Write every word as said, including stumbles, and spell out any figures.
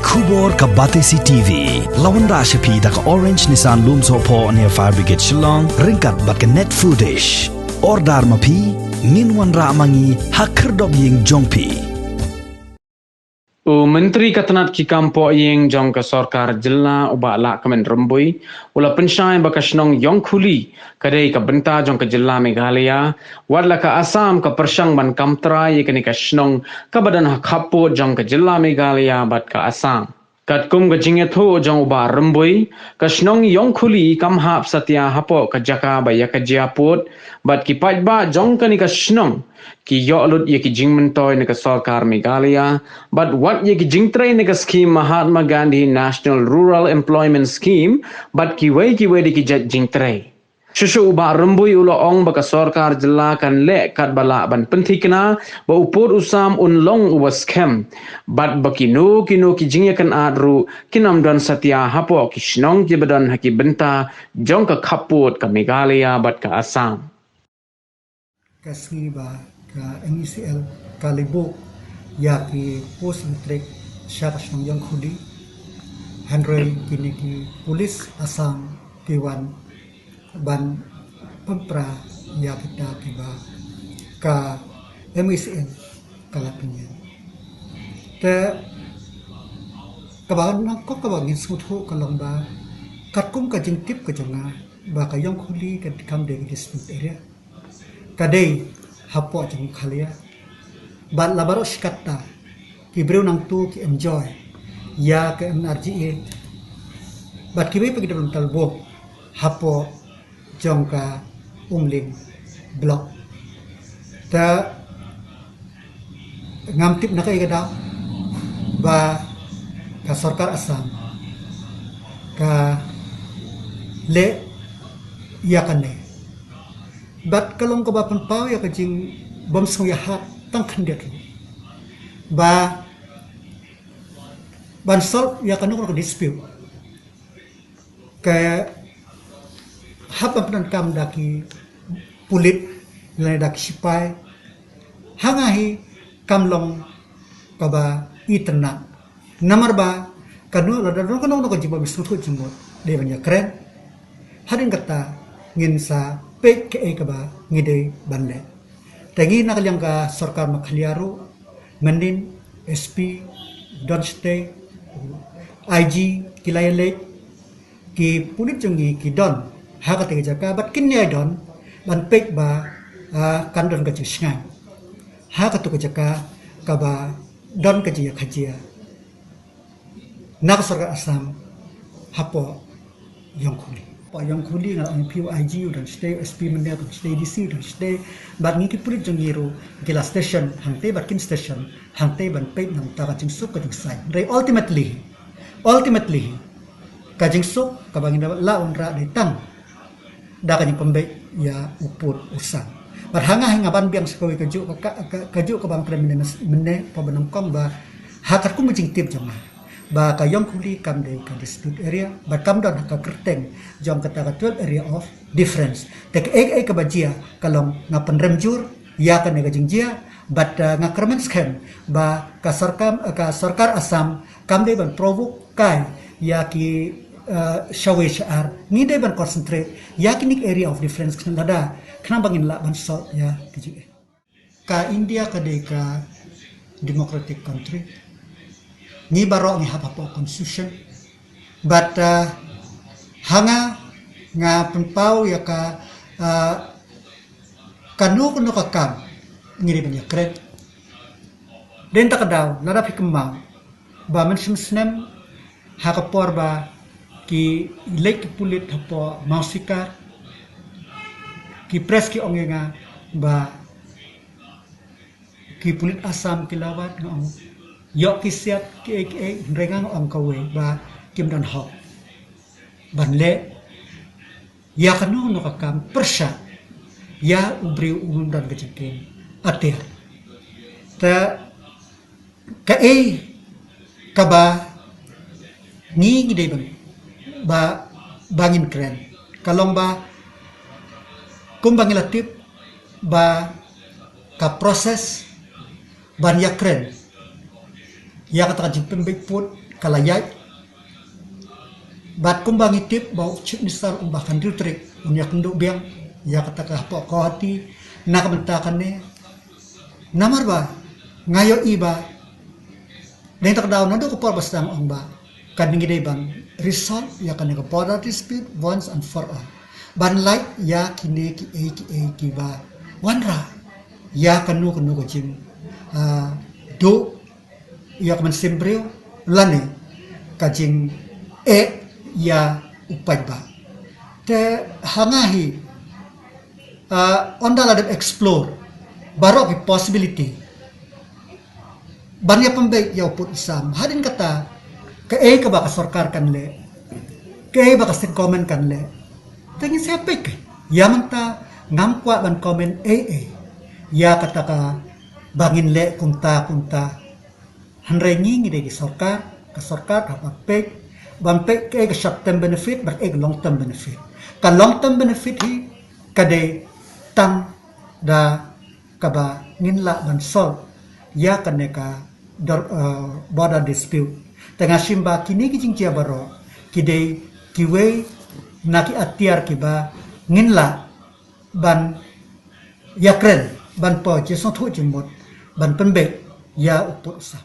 Khubor ka Batesi T V. La wanrah sha phi da ka Orange Nissan Lumsohphoh near Fire Brigade Shillong, ryngkat bad ka Net Foodish. Order ma phi, ngin wanrah ma ngi ha khyrdop ïing jong phi. U Myntri ka tnat ki kam pohïing jong ka sorkar jylla u Bah Lahkmen Rymbui, u la pynshai ba ka shnong Ïongkhuli ka dei ka bynta jong ka jylla Meghalaya, wat la ka Assam ka pyrshang ban kam trai ïa kane ka shnong kaba don ha khappud jong ka jylla Meghalaya bad ka Assam. Katkum ka jingïathuh jong u Bah Rymbui, ka shnong Ïongkhuli kam hap satia hapoh ka jaka ba ïa ka jia pud, bad ki paidbah jong kane ka shnong ki ïoh lut ïa ki jingmyntoi na ka sorkar Meghalaya, bad wat ïa ki jingtrei na ka skhim Mahatma Gandhi National Rural Employment Scheme, bad kiwei kiwei de ki jait jingtrei. Shuh shuh u Bah Rymbui u la ong ba ka sorkar jylla kan leh katba lah ban pynthikna ba u pud u sam un long uba skhem, bad ba kino kino ki jingïakynad ruh kin ym don satia hapoh ki shnong kiba don ha ki bynta jong ka khappud ka Meghalaya bad ka Assam. Ka sngi ba ka M E C L ka la buh ïa ki post matric sha ka shnong Ïongkhuli, hynrei kine ki pulit Assam ki wan ban pynpra ïa kita kiba ka M E C L ka la pynïeng. Te kaba nyngkong kaba ngin sngewthuh ka long ba katkum ka jingtip ka jong nga ba ka Ïongkhuli ka kam dei ka dispute area, ka dei hapoh jong Meghalaya. Bad la baroh shi katta ki briew nangtu ki enjoy ïa ka N R G A. Bad kiwei pat ki dei ban talbong hapoh jong ka Umling Block. Te ngam tip na kaei ka daw ba ka sorkar Assam ka leh ïa kane. Bad ka long kaba pynpaw ïa ka jingbymsngewïahap tang khyndiat ruh ba ban solve ïa kano kano ka dispute ka hap ban pyndonkam da ki pulit lane da ki sipai. Ha nga hi kam long kaba itynnad. Namar ba kano, lada don kano kano ka jingbymsngewthuh jingmut, dei ban ïakren. Hadien kata ngin sa peit kaei kaba ngi dei ban leh. Te ngi na ka liang ka sorkar Meghalaya ruh, mynnin S P don shatei, I G ki la ïaleit, ki pulit jong ngi ki don ha kata ka jaka bad kin ïai don ban peit ba, ah, kan don ka jingshngaiñ ha kata ka jaka kaba don ka jingïakajia na ka sorkar Assam hapoh Ïongkhuli. Hapoh Ïongkhuli nga la ong ïa phi, u I G u don shatei, u S P mynne u don shatei, D C u don shatei, bad ngi ki pulit jong ngi ruh ki la station hangtei bad kin station hangtei ban peit na ka bynta ka jingsuk ka jingsaiñ. Hynrei ultimately, ultimately ka jingsuk kaba ngin da lah wanrah dei tang da ka jingpynbeit ïa u pud u sam. Bad ha nga hi nga ban biang sa kawei kajuh ka, ka, ka, kajuh kaba nga kren mynne, mynne, pa ba nyngkong ba ha katkum ka jingtip jong nga ba ka Ïongkhuli kam dei ka dispute area, ba kam don ha ka kyrteng jong kata ka twelve area of difference. Te kaei kaei kaba jia ka long nga pynrem jur ïa kane ka jingjia, bad, eh, nga kyrmen skhem ba ka sorkar, ka sorkar Assam kam dei ban provoke kai ïa ki, eh, shawei sha ar. Ngi dei ban concentrate ïa kine ki area of difference khnang lada, khnang ba ngin lah ban solve ïa ki jingeh. Ka India ka dei ka democratic country. Ngi baroh ngi hap hapoh constitution. Bad, uh, ha nga, nga pynpaw ïa ka, uh, kano kano ka kam ngi dei ban ïakren. Dei na kata ka daw, lada phi kynmaw ba mynshem snem ha ka por ba ki leit ki pulit hapoh Mawsikar, ki press ki ong ïa nga ba ki pulit Assam ki la wad, nga ong ïoh ki siat kiei kiei, hynrei nga ong kawei ba kim don hok ban leh ïa kano kano ka kam pyrshah ïa u briew u bym don ka jingkieng atiar. Te kaei kaba ngi ngi dei ban, ba, ba ngin kren ka long ba kumba ngi la tip ba ka process ban ïakren ïa kata ka jingpynbeit pud ka la ïaid. Bad kumba ngi tip ba u Chief Minister um ba kan district un ïakynduh biang ïa kata ka hapoh Guwahati na ka bynta kane. Namar ba nga ïohi ba dang tak daw naduh ka por ba sdang ong ba kan ngi dei ban resolve ïa kane ka border dispute once and for all, ban lait ïa kine ki ei ki ei kiba wanrah ïa kano kano ka jing, ah, duh ïa ka mynsiem briew lane ka jingeh ïa u paidbah. Te ha nga hi, ah, ynda la dep explore baroh ki possibility ban ïa pynbeit ïa u pud u sam. Hadien kata, kaei kaba ka sorkar kan leh, kaei ba ka state government kan leh, te ngin sa peit. Ïa mynta ngam kwah ban comment ei ei ïa kata kaba ngin leh kumta kumta. Hynrei ngi ngi dei ki sorkar, ka sorkar ka hap ban peit, ban peit kaei ka short term benefit bad kaei ka long term benefit. Ka long term benefit hi ka dei tang da kaba ngin lah ban solve ïa kane ka dor-, eh, border dispute. Te nga shim ba kine ki jingjia baroh ki dei kiwei na ki atiar kiba ngin lah ban ïakren, ban poi jingsngewthuh jingmut, ban pynbeit ïa u pud u sam.